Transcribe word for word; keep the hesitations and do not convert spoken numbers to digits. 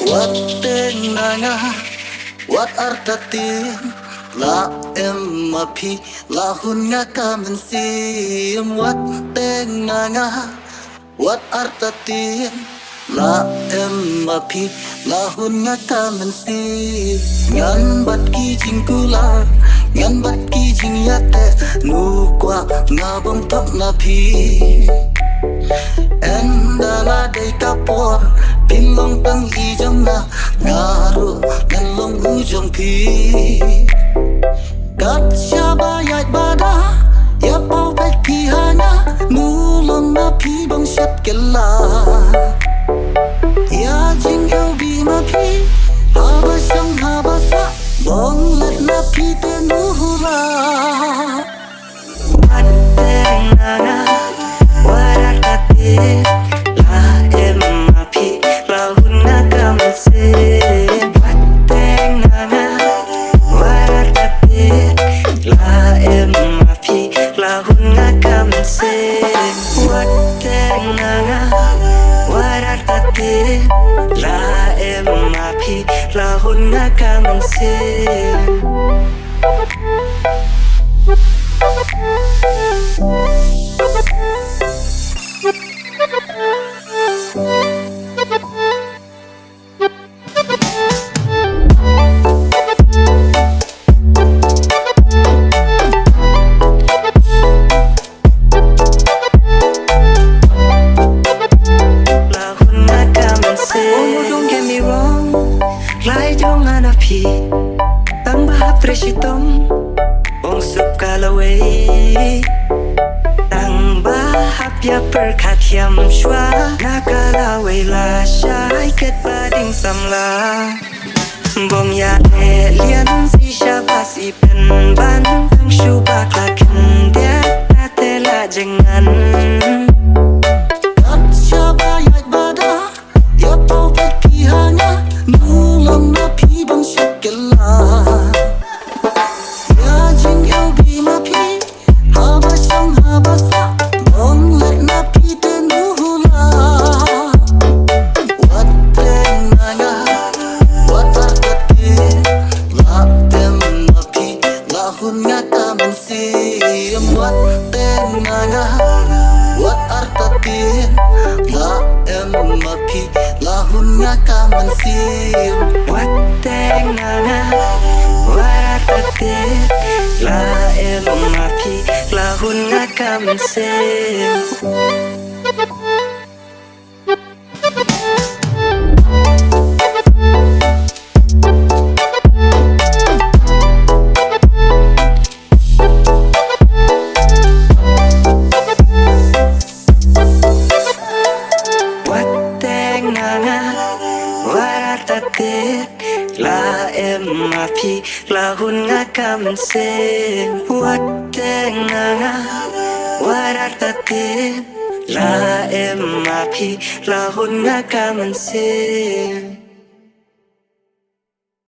Wat teng na nga, wat artatien, la em ma phi, la hun nga ka mynsiem. Wat teng na nga, wat artatien, la em ma phi, la hun nga ka mynsiem. Ngan bat ki jingkular, ngan bat ki jingïateh, nu kwah nga bam thok na phi. Ynda la dei ka por, phin long tang i jong nga, nga ruh ngan long u jong phi. Kat shaba ïaid bad da, ïa paw bad phi ha nga, nu long na phi bang shet kylla. Ïa jingïohi ma phi, haba shong haba sah, bang leit na phi te nu hura. Wat teng na nga, wat artatien, la em ma phi, la hun nga ka mynsiem. Wat teng na nga, wat artatien, la em ma phi, la hun nga ka mynsiem. Wat teng na nga, wat artatien, la em ma phi, la hun nga ka mynsiem. La hun nga ka mynsiem. Oh, don't get me wrong, lai jong nga na phi, tang ba hap trei shitom, ong suk ka lawei. Tang ba hap ïa pyrkhat ïam shuwa, na ka lawei la shai ket ba ding samla. Bong ïa ne lian si shabas i pen ban tang shu bak la khyndiat, na te la jyngan. Kat shaba ïaid bad da, ïa paw bad phi ha nga, nu long na phi bang shet kylla. Ïa jingïohi ma phi, haba shong haba sah, bang leit na phi te nu hula. Wat teng na nga, wat artatien, la em ma phi, la hun nga ka mynsiem. Wat teng na nga, wat artatien, la em ma phi, la hun nga ka mynsiem. Wat teng na nga, wat artatien, la em ma phi, la hun nga ka mynsiem. Wat teng na nga, wat artatien, la em ma phi, la hun nga ka mynsiem. Wat teng na nga, wat artatien, la em ma phi, la hun nga ka mynsiem.